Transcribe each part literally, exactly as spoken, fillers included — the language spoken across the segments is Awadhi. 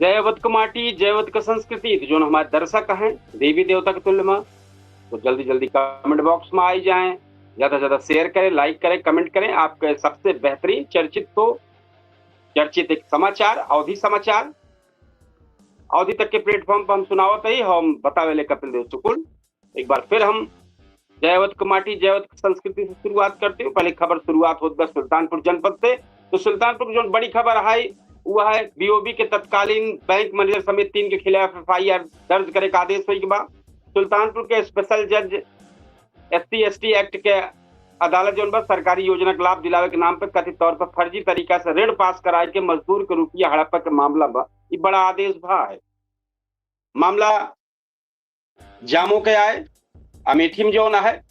जय अवध क माटी, जय अवध क संस्कृति। तो जौन हमारे दर्शक हैं देवी देवता के तुल्य में, तो जल्दी जल्दी कमेंट बॉक्स में आई जाएं, ज्यादा से ज्यादा शेयर करें, लाइक करें, कमेंट करें। आपके सबसे बेहतरीन चर्चित तो चर्चित एक समाचार, अवधी समाचार, अवधी तक के प्लेटफॉर्म पर हम सुनावत ही, हम बतावे ले कपिल देव शुक्ल। एक बार फिर हम जय अवध क माटी, जय अवध क संस्कृति से शुरुआत करते हैं। पहले खबर शुरुआत होत बा सुल्तानपुर जनपद से। तो सुल्तानपुर की जौन बड़ी खबर है, वो है बीओबी के तत्कालीन बैंक मैनेजर समेत तीन के खिलाफ एफआईआर दर्ज करे का आदेश होई के बा। सुल्तानपुर के स्पेशल जज एससी एसटी एक्ट के अदालत जौन बा सरकारी योजना के लाभ दिलावे के नाम पे कथित तौर पर फर्जी तरीका से ऋण पास कराए के मजदूर के रुपया हड़प के मामला बा। ई बड़ा आदेश भा है। मामला जामो के आए, अमेठी में जौन है।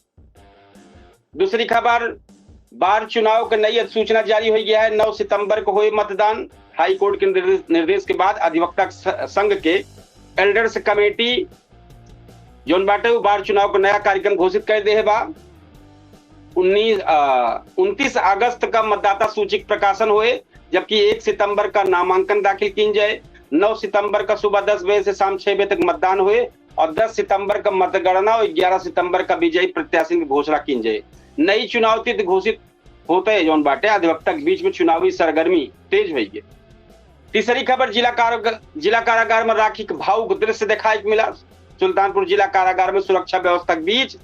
दूसरी खबर, बार चुनाव के नई अधिसूचना जारी हो गया है। नौ सितंबर को होए मतदान। हाई कोर्ट के निर्देश, निर्देश के बाद अधिवक्ता स-, संघ के एल्डर्स कमेटी जौन बाटे उ बार चुनाव के नया कार्यक्रम घोषित कर दे बा। उन्नीस, अ, उनतीस अगस्त का मतदाता सूची के प्रकाशन होए, जबकि एक सितंबर का नामांकन दाखिल कीन जाए। नौ सितंबर का सुबह दस बजे से शाम छह बजे तक मतदान होए और दस सितंबर का मतगणना और ग्यारह सितंबर का विजयी प्रत्याशिन की घोषणा कीन जाए। नई चुनाव तिथि घोषित होते जौन बाटे अधिवक्ता के बीच में चुनावी सरगर्मी तेज होई गई। तीसरी खबर, जिला काराग-, जिला कारागार में राखी के भावुक दृश्य देखाए के मिला। सुल्तानपुर जिला कारागार में सुरक्षा व्यवस्था के बीच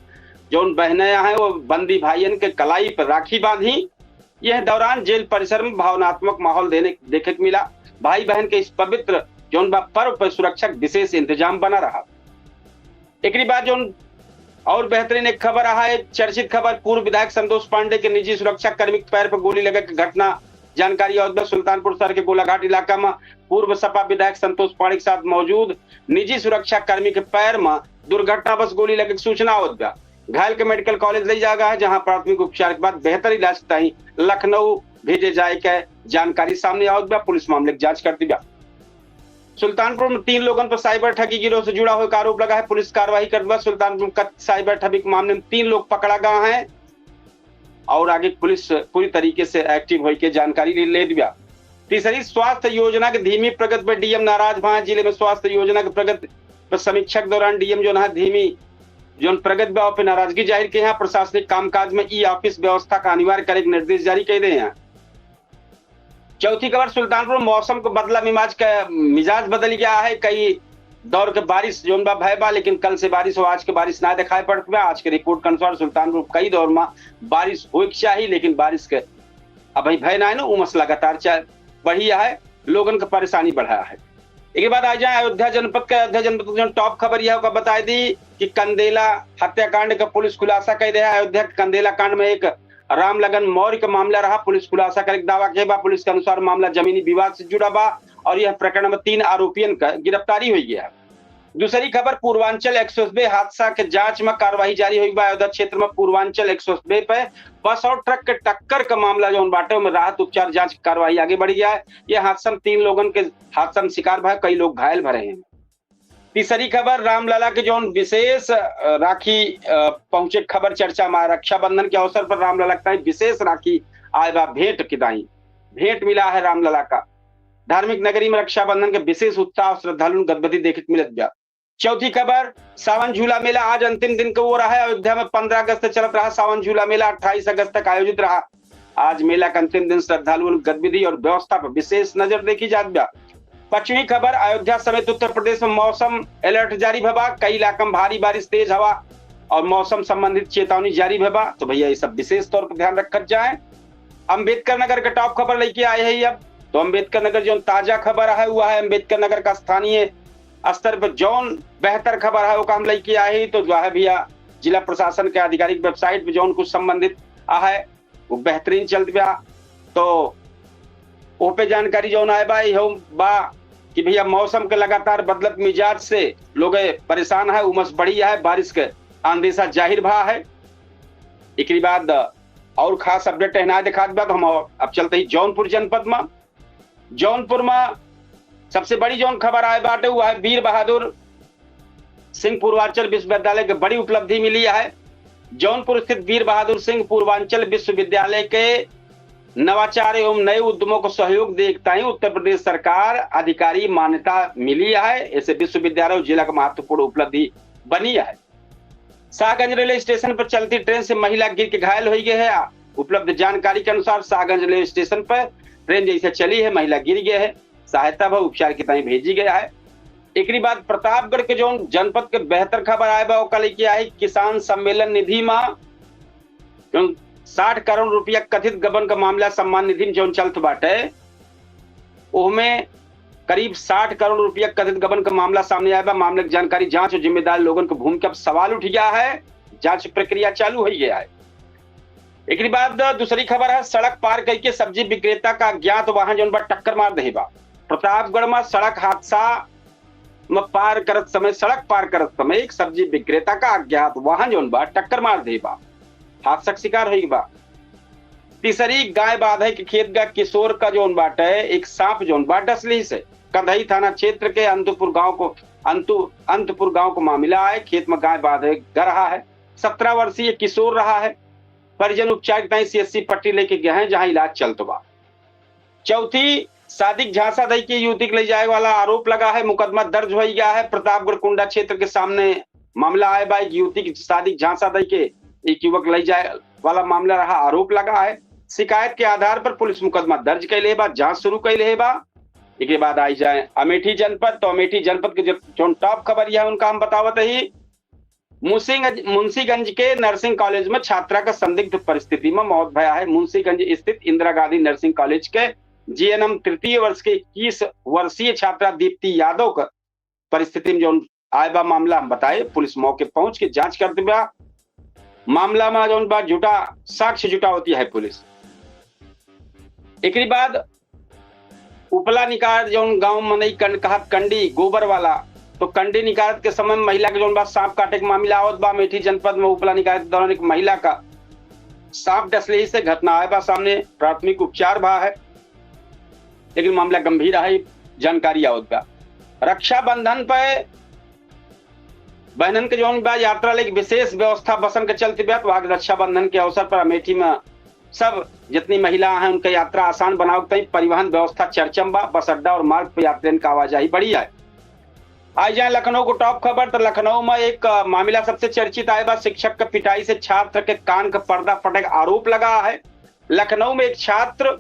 जौन बहनें हैं, वो बंदी भाइयन के कलाई पर राखी बांधी। यह दौरान जेल परिसर में भावनात्मक माहौल देने, देखे के मिला। भाई बहन के इस पवित्र जौन बा पर्व पर सुरक्षा के विशेष इंतजाम बना रहा। एकरी बाद जौन और बेहतरीन एक खबर रहा है, चर्चित खबर, पूर्व विधायक संतोष पांडे के निजी सुरक्षा कर्मी के पैर पर गोली लगे के घटना। जानकारी आवत बा सुल्तानपुर शहर के गोलाघाट इलाका में पूर्व सपा विधायक संतोष पांडे के साथ मौजूद निजी सुरक्षा कर्मी के पैर में दुर्घटनावश गोली लगे के सूचना आवत बा। घायल के मेडिकल कॉलेज ले जाया गया है, जहां प्राथमिक उपचार के बाद बेहतर इलाज के ताईं लखनऊ भेजे जाए के जानकारी सामने आवत बा। पुलिस मामले की जांच करती बा। सुल्तानपुर में तीन लोगन पर साइबर ठगी गिरोह से जुड़ा होए का आरोप लगा है। पुलिस कार्रवाई करत बा। सुल्तानपुर में कथित साइबर ठगी के मामले में तीन लोग पकड़ा गया है और आगे पुलिस पूरी तरीके से एक्टिव होई के जानकारी ले, ले दिया। तीसरी, स्वास्थ्य योजना के धीमी प्रगति पर डीएम नाराज भा। जिले में स्वास्थ्य योजना के प्रगति पर समीक्षा के दौरान डीएम जौन है धीमी जौन प्रगति बा, ओपे नाराजगी जाहिर के हैं। प्रशासनिक कामकाज में ई ऑफिस व्यवस्था का अनिवार्य करे के निर्देश जारी कर दे हैं। चौथी खबर, सुल्तानपुर में मौसम के बदला मिजाज का, मिजाज बदल गया है। कई दौर के बारिश जौन बा भय बा, लेकिन कल से बारिश हो, आज के बारिश ना दिखाई पड़त बा। आज के रिपोर्ट के अनुसार सुल्तानपुर कई दौर में बारिश होए के चाही, लेकिन बारिश के अबहीं भय ना है ना, उमस लगातार चा-, बढ़ी है, लोगन के परेशानी बढ़ा है। एक बाद आ जाए अयोध्या जनपद के, अयोध्या जनपद के जौन टॉप खबर यह ओकर बताई दी कि कंदेला हत्याकांड का पुलिस खुलासा कर दे है। अयोध्या के कंदेला कांड में एक रामलगन मौर्य का मामला रहा, पुलिस खुलासा करे के दावा के बा। पुलिस के अनुसार मामला जमीनी विवाद से जुड़ा बा और यह प्रकरण में तीन आरोपियन का गिरफ्तारी हुई है। दूसरी खबर, पूर्वांचल एक्सप्रेसवे हादसा के जांच में कार्रवाई जारी हुई बा। अयोध्या क्षेत्र में पूर्वांचल एक्सप्रेसवे पे बस और ट्रक के टक्कर का मामला जौन बाटे, ओमे राहत उपचार जांच की कार्रवाई आगे बढ़ गया है। यह हादसा में तीन लोगन के हादसा में शिकार भा, कई लोग घायल भरे हैं। तीसरी खबर, रामलला के जौन विशेष, अ, राखी, अ, पहुंचे खबर चर्चा में, रक्षाबंधन के अवसर पर रामलला के ताईं विशेष राखी आए बा भेंट के ताईं, भेंट मिला है रामलला का। धार्मिक नगरी में रक्षाबंधन के विशेष उत्साह और श्रद्धालुन गदबदी देखे के मिलत बा। चौथी खबर, सावन झूला मेला आज अंतिम दिन के ओर है। अयोध्या में पन्द्रह अगस्त से चलत रहा सावन झूला मेला, अट्ठाईस अगस्त तक आयोजित रहा। आज मेला के अंतिम दिन श्रद्धालुओं की गतिविधि और व्यवस्था पर विशेष नजर देखी जात बा। पश्चिमी खबर, अयोध्या समेत उत्तर प्रदेश में मौसम अलर्ट जारी भवा, कई इलाका में भारी बारिश, तेज हवा और मौसम संबंधित चेतावनी जारी भवा। तो भैया, ये सब विशेष तौर पर ध्यान रखत जाए। अम्बेडकर नगर के टॉप खबर लेके आए हैं अब। तो अम्बेडकर नगर जौन ताजा खबर है, वह है अम्बेडकर नगर का स्थानीय स्तर पर जौन बेहतर खबर है, वो का हम लेके आए हैं। तो जो है भैया, जिला प्रशासन के आधिकारिक वेबसाइट पे जौन कुछ संबंधित आ है, वो बेहतरीन चलत बा। तो ओ पे जानकारी जौन आए बा, इहो बा कि भैया, मौसम के लगातार बदलत मिजाज से लोग परेशान है, उमस बढ़ी है, बारिश के अंदेशा जाहिर भा है। एकरी बाद और खास अपडेट है ना दिखात बा, तो हम अब चलते ही जौनपुर जनपद में। जौनपुर में सबसे बड़ी जौन खबर आए बाटे, वो है वीर बहादुर सिंह पूर्वांचल विश्वविद्यालय के बड़ी उपलब्धि मिली है। जौनपुर स्थित वीर बहादुर सिंह पूर्वांचल विश्वविद्यालय के नवाचार एवं नए उद्यमों को सहयोग देख ताई उत्तर प्रदेश सरकार अधिकारी मान्यता मिली है। ऐसे विश्वविद्यालय और जिला का महत्वपूर्ण उपलब्धि बनी है। शाहगंज रेलवे स्टेशन पर चलती ट्रेन से महिला गिर के घायल होइ गए है। उपलब्ध जानकारी के अनुसार शाहगंज रेलवे स्टेशन पर ट्रेन जैसे चली है, महिला गिर गए है, सहायता व उपचार के ताई भेजी गया है। एकरी बाद प्रतापगढ़ के जौन जनपद के बेहतर खबर आए बा, ओका लेके आई किसान सम्मेलन निधि मा जौन साठ करोड़ रुपया कथित गबन का मामला सम्मान निधि में जौन चलत बाटे, ओहमे करीब साठ करोड़ रुपया कथित गबन का मामला सामने आया बा। मामले की जानकारी, जांच और जिम्मेदार लोगन के भूमिका पर सवाल उठ गया है, जांच प्रक्रिया चालू हो गया है। एकरी बाद दूसरी खबर है, सड़क पार करके सब्जी विक्रेता का अज्ञात वाहन जौन बा टक्कर मार दही बा। प्रतापगढ़ में सड़क हादसा में पार करत समय, सड़क पार करत समय एक सब्जी विक्रेता का अज्ञात वाहन जौन बा टक्कर मार दही बा, हादसा का शिकार हुई बा। तीसरी, गाय बांधे के खेत का किशोर का जौन बाटे एक सांप जौन बा डसली से। कंधई थाना क्षेत्र के अंतपुर गांव को, अंतु-, अंतपुर गांव को मामला है। खेत में गाय बांधे ग रहा है, सत्रह वर्षीय किशोर रहा है। परिजन उपचार के ताई सीएचसी पट्टी लेके गए हैं, जहां इलाज चलत बा। चौथी, शादी के झांसा दई के युवती के ले जाए वाला आरोप लगा है, मुकदमा दर्ज हो गया है। प्रतापगढ़ कुंडा क्षेत्र के सामने मामला आए बा, एक युवती की शादी के झांसा दई के एक युवक ले जाए वाला मामला रहा, आरोप लगा है। शिकायत के आधार पर पुलिस मुकदमा दर्ज कैले बा, जांच शुरू कैले बा। एक बाद आई जाए अमेठी जनपद, तो अमेठी जनपद के जो, जौन टॉप खबर यह उनका हम बतावत ही, मुंशीगंज, मुंशीगंज के नर्सिंग कॉलेज में छात्रा का संदिग्ध परिस्थिति में मौत भया है। मुंशीगंज स्थित इंदिरा गांधी नर्सिंग कॉलेज के जीएनएम तृतीय वर्ष के इक्कीस वर्षीय छात्रा दीप्ति यादव का परिस्थिति में जौन आए बा मामला हम बताए, पुलिस मौके पहुंच के जांच करत बा। मामला में जौन बा जुटा, साक्ष्य जुटावती है पुलिस। एकरी बाद उपला निकाल जौन गांव मनई कंड कहत कंडी गोबर वाला, तो कंडी निकालत के समय में महिला के जौन बा सांप काटे के मामला आवत बा। अमेठी जनपद में उपला निकालत के दौरान एक महिला का सांप डसले से घटना आए बा सामने, प्राथमिक उपचार भा है, लेकिन मामला गंभीर है, जानकारी आवत बा। रक्षाबंधन पे बहनन के जौन बा यात्रा लेके विशेष व्यवस्था बसन के चलते बा, तो आज रक्षाबंधन के अवसर पर अमेठी में सब जितनी महिला हैं उनका यात्रा आसान बनावे के ताई परिवहन व्यवस्था चर्चा में बा। बस अड्डा और मार्ग पर यात्रियन का आवाजाही बढ़ी है। आई जाए लखनऊ को टॉप खबर, तो लखनऊ में एक, अ, मामला सबसे चर्चित आए बा। शिक्षक के पिटाई से छात्र के कान का पर्दा फटे का आरोप लगा है। लखनऊ में एक छात्र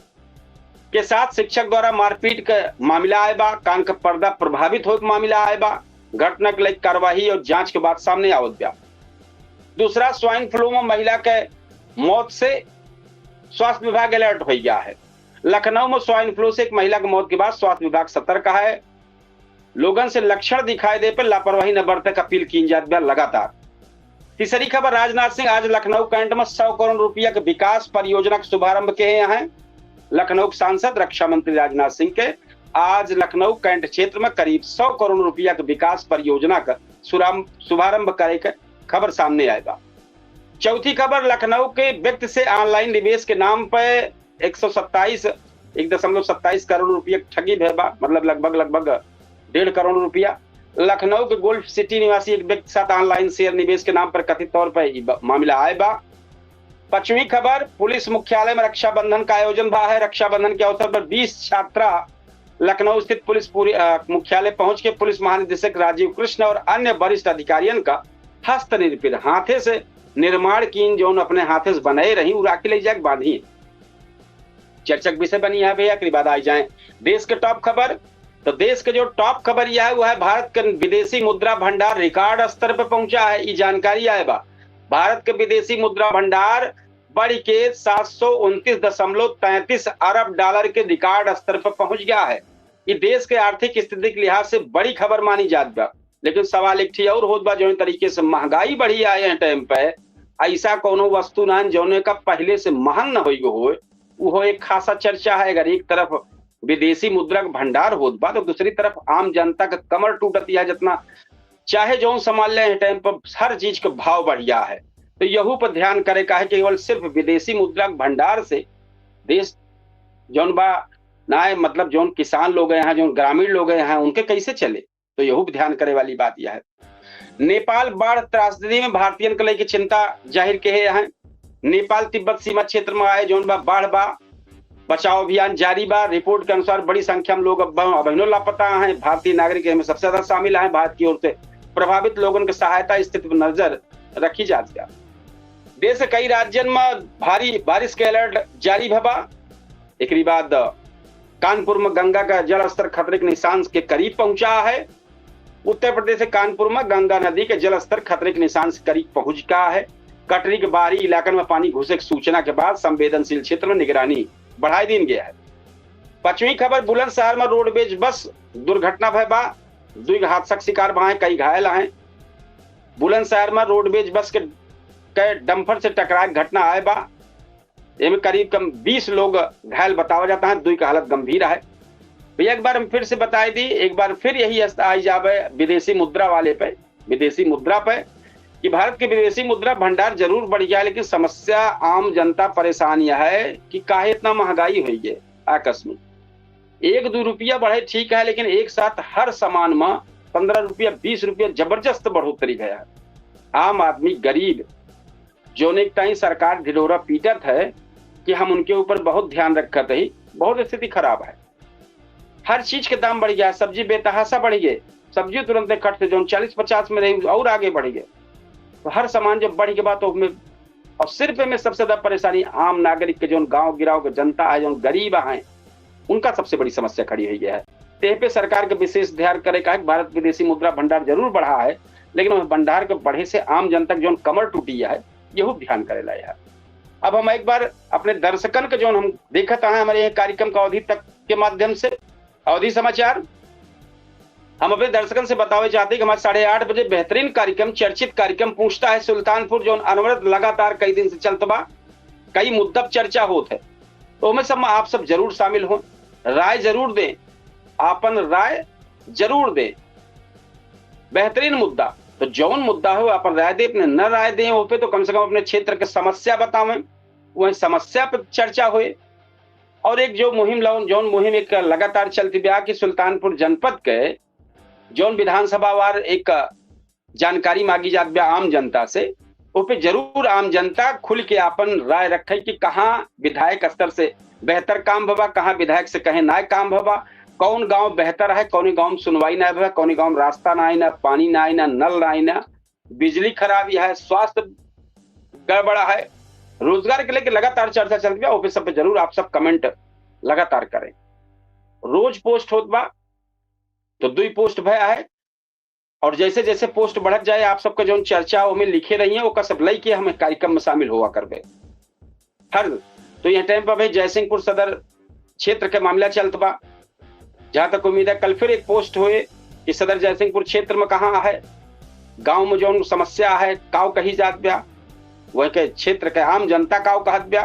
के साथ शिक्षक द्वारा मारपीट के मामला आए बा। कान का पर्दा प्रभावित होए के मामला आए बा। घटना के लिए कार्रवाई और जांच के बाद सामने आवत बा। दूसरा, स्वाइन फ्लू में महिला के मौत से स्वास्थ्य विभाग अलर्ट हो गया है। लखनऊ में स्वाइन फ्लू से एक महिला की मौत के बाद स्वास्थ्य विभाग सतर्क है। लोगन से लक्षण दिखाई दे पर लापरवाही न बरते का अपील की जात बा लगातार। तीसरी खबर, राजनाथ सिंह आज लखनऊ कैंट में सौ करोड़ रुपया के विकास परियोजना का शुभारंभ के हैं। लखनऊ के सांसद रक्षा मंत्री राजनाथ सिंह के आज लखनऊ कैंट क्षेत्र में करीब सौ करोड़ रुपया के विकास परियोजना का शुराम-, शुभारंभ करे के खबर सामने आए बा। चौथी खबर, लखनऊ के व्यक्ति से ऑनलाइन निवेश के नाम पे एक सौ सत्ताईस, एक दशमलव सत्ताईस करोड़ रुपया ठगी भय बा, मतलब लगभग, लगभग डेढ़ करोड़ रुपया। लखनऊ के गोल्फ सिटी निवासी एक व्यक्ति साथ ऑनलाइन शेयर निवेश के नाम पर कथित तौर पर ई ब-, मामला आए बा। पांचवी खबर, पुलिस मुख्यालय में रक्षाबंधन का आयोजन भा है। रक्षाबंधन के अवसर पर बीस छात्रा लखनऊ स्थित पुलिस पूरी, अ, मुख्यालय पहुंच के पुलिस महानिदेशक राजीव कृष्ण और अन्य वरिष्ठ अधिकारियन का हस्तनिर्मित हाथे से निर्माण कीन, जौन अपने हाथे से बनाए रही, उ राखी ले जाके बांधी। चर्चा के विषय बनी है भैया। एकरी बाद आई जाए देश के टॉप खबर। तो देश के जो टॉप खबर यह है, वो है भारत के विदेशी मुद्रा भंडार रिकॉर्ड स्तर पर पहुंचा है। ये जानकारी आए बा, भारत के विदेशी मुद्रा भंडार बढ़ के सात सौ उनतीस दशमलव तैंतीस अरब डॉलर के रिकॉर्ड स्तर पर पहुंच गया है। ये देश के आर्थिक स्थिति के लिहाज से बड़ी खबर मानी जात बा। लेकिन सवाल एक ठे और होत बा, जौन तरीके से महंगाई बढ़ी आए हैं टाइम पे, ऐसा कोनो वस्तु ना जौने का पहले से महंग न होई होए, उहो एक खासा चर्चा है। अगर एक तरफ विदेशी मुद्रा के भंडार होत बा, तो दूसरी तरफ आम जनता का कमर टूटत या जितना चाहे जौन सामान ले टाइम पर हर चीज के भाव बढ़िया है। तो यहू पर ध्यान करे का है कि केवल सिर्फ विदेशी मुद्रा के भंडार से देश जौन बा ना है, मतलब जौन किसान लोग हैं, जौन ग्रामीण लोग हैं, उनके कैसे चले, तो यहू पर ध्यान करे वाली बात यह है। नेपाल बाढ़ त्रासदी में भारतीयन के लेके चिंता जाहिर के है। नेपाल तिब्बत सीमा क्षेत्र में आए जौन बा बाढ़ बा, बचाव अभियान जारी बा। रिपोर्ट के अनुसार बड़ी संख्या में लोग अब, अबहिनो लापता हैं। भारतीय नागरिक एमे सबसे ज्यादा शामिल हैं। भारत की ओर से प्रभावित लोगन के सहायता स्थिति पर नजर रखी जात बा। देश के कई राज्यन में भारी बारिश के अलर्ट जारी भवा। एकरी बाद कानपुर में गंगा का जल स्तर खतरे के निशान के करीब पहुंचा है। उत्तर प्रदेश के कानपुर में गंगा नदी के जल स्तर खतरे के निशान से करीब पहुंच गया है। कटरी के बाहरी इलाकन में पानी घुसे के सूचना के बाद संवेदनशील क्षेत्र में निगरानी बढ़ाई दीन गया है। पश्चिमी खबर, बुलंदशहर में रोडवेज बस दुर्घटना भय बा, दुई हादसा के शिकार भा हैं, कई घायल हैं। बुलंदशहर में रोडवेज बस के, के डंपर से टकराए के घटना आए बा। एमे करीब कम बीस लोग घायल बतावा जाता है, दुई का हालत गंभीर है। भैया, एक बार हम फिर से बताई दी, एक बार फिर यही अस्त आई जावे विदेशी मुद्रा वाले पे, विदेशी मुद्रा पे, कि भारत के विदेशी मुद्रा भंडार जरूर बढ़ गया, लेकिन समस्या आम जनता परेशान यह है कि काहे इतना महंगाई हुई है आकस्मिक। एक दो रुपया बढ़े ठीक है, लेकिन एक साथ हर सामान में पन्द्रह रुपया, बीस रुपया जबरदस्त बढ़ोतरी भया है। आम आदमी गरीब, जौन एक ताई सरकार ढिढोरा पीटत है कि हम उनके ऊपर बहुत ध्यान रखत ही, बहुत स्थिति खराब है। हर चीज के दाम बढ़ गया है, सब्जी बेतहासा बढ़ गए, सब्जी तुरंत कट से जौन चालीस पचास में रही और आगे बढ़ गए। तो हर सामान जब बढ़ के बात तो उसमें, और सिर्फ में सबसे ज्यादा परेशानी आम नागरिक के, जौन गांव गिराव के जनता है, जौन गरीब है, उनका सबसे बड़ी समस्या खड़ी हुई है। तेह पे सरकार के विशेष ध्यान करे का है कि भारत विदेशी मुद्रा भंडार जरूर बढ़ा है, लेकिन उस भंडार के बढ़े से आम जनता के जौन कमर टूटी है, यहू ध्यान करे ला है। अब हम एक बार अपने दर्शकन के जौन हम देखत आए हमारे यह कार्यक्रम का अवधि तक के माध्यम से, अवधि समाचार, हम अपने दर्शकन से बतावे चाहते हैं कि हमारे साढ़े आठ बजे बेहतरीन कार्यक्रम, चर्चित कार्यक्रम पूछता है सुल्तानपुर, जौन अनवरत लगातार कई दिन से चलत बा, कई मुद्दा पर चर्चा होत है, तो हमें सब, आप सब जरूर शामिल हों, राय जरूर दें, आपन राय जरूर दें। बेहतरीन मुद्दा, तो जौन मुद्दा हो आपन राय दें, अपने न राय दें, वो पे तो कम से कम अपने क्षेत्र के समस्या बतावें, वही समस्या पर चर्चा होए। और एक जो मुहिम लाउन, जौन मुहिम एक लगातार चलती बा कि सुल्तानपुर जनपद के जौन विधानसभा वार एक जानकारी मांगी जात बा आम जनता से, ओ पे जरूर आम जनता खुल के आपन राय रखे कि कहाँ विधायक स्तर से बेहतर काम भवा, कहाँ विधायक से कहे ना काम भवा, कौन गांव बेहतर है, कौन गांव में सुनवाई ना भवा, कौन गांव में रास्ता ना आई, ना पानी ना आई, ना नल ना आई, ना बिजली खराबी है, स्वास्थ्य गड़बड़ा है, रोजगार के लेके लगातार चर्चा चलत बा। ओ पे सब पे जरूर आप सब कमेंट लगातार करें। रोज पोस्ट होत बा, तो दुई पोस्ट भय है, और जैसे जैसे पोस्ट बढ़त जाए, आप सबके जौन चर्चा ओमे लिखे रही है, ओकर सब लई के हम कार्यक्रम में शामिल होवा करबे। हर, तो यह टाइम पर भाई जयसिंहपुर सदर क्षेत्र के मामला चलत बा, जहाँ तक उम्मीद है कल फिर एक पोस्ट होए कि सदर जयसिंहपुर क्षेत्र में कहाँ है, गांव में जौन समस्या है, काव कही जात बा, वह के क्षेत्र के आम जनता काव कहत बा,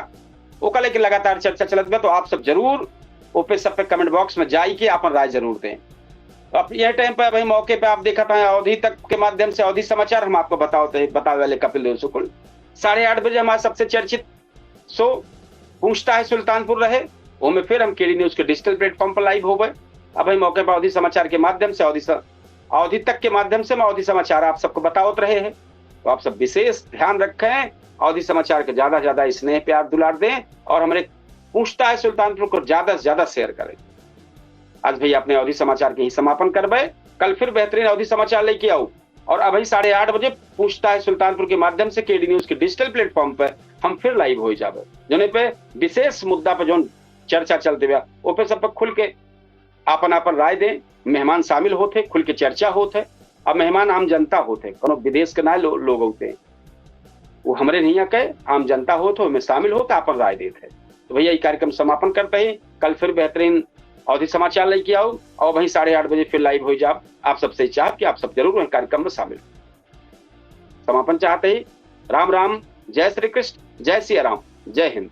ओका लेके लगातार चर्चा चलत बा। तो आप सब जरूर ओपे सब पे कमेंट बॉक्स में जाई के आपन राय जरूर दें। तो अब यह टाइम पे, अभी मौके पे आप देखत हैं अवधी तक के माध्यम से अवधी समाचार हम आपको बतावत है, बतावे वाले कपिल देव शुक्ल। साढ़े आठ बजे हमारा सबसे चर्चित शो पूछता है सुल्तानपुर रहे, ओमे फिर हम केडी न्यूज के डिजिटल प्लेटफॉर्म पर लाइव होबे। अब हम मौके पर अवधी समाचार के माध्यम से अवधी स-, अवधी तक के माध्यम से हम अवधी समाचार आप सबको बतावत रहे हैं। तो आप सब विशेष ध्यान रखें, अवधी समाचार के ज्यादा से ज्यादा स्नेह प्यार दुलार दें और हमारे पूछता है सुल्तानपुर को ज्यादा से ज्यादा शेयर करें। आज भैया अपने अवधी समाचार के ही समापन करबे, कल फिर बेहतरीन अवधी समाचार लेके आऊ। और अभी साढ़े आठ बजे पूछता है सुल्तानपुर के माध्यम से केडी न्यूज के डिजिटल प्लेटफॉर्म पे हम फिर लाइव हो जाबे, जोने पे विशेष मुद्दा पे जोन चर्चा चलते बा, ओपे सब पे खुल के आपन आपन राय दें। मेहमान शामिल होत है, खुल के चर्चा होत है। अब मेहमान आम जनता होत है, कोनो विदेश के ना लो-, लोग होते हैं। वो हमरे नैया के आम जनता होत है, ओमे शामिल होत है, आपन राय देत है। तो भैया, ये कार्यक्रम समापन करते ही कल फिर बेहतरीन अवधी समाचार लेके आऊ और वहीं साढ़े आठ बजे फिर लाइव हो जाब। आप सबसे चाहब कि आप सब जरूर वहीं कार्यक्रम में शामिल हो। समापन चाहते ही राम राम, जय श्री कृष्ण, जय सिया राम, जय हिंद।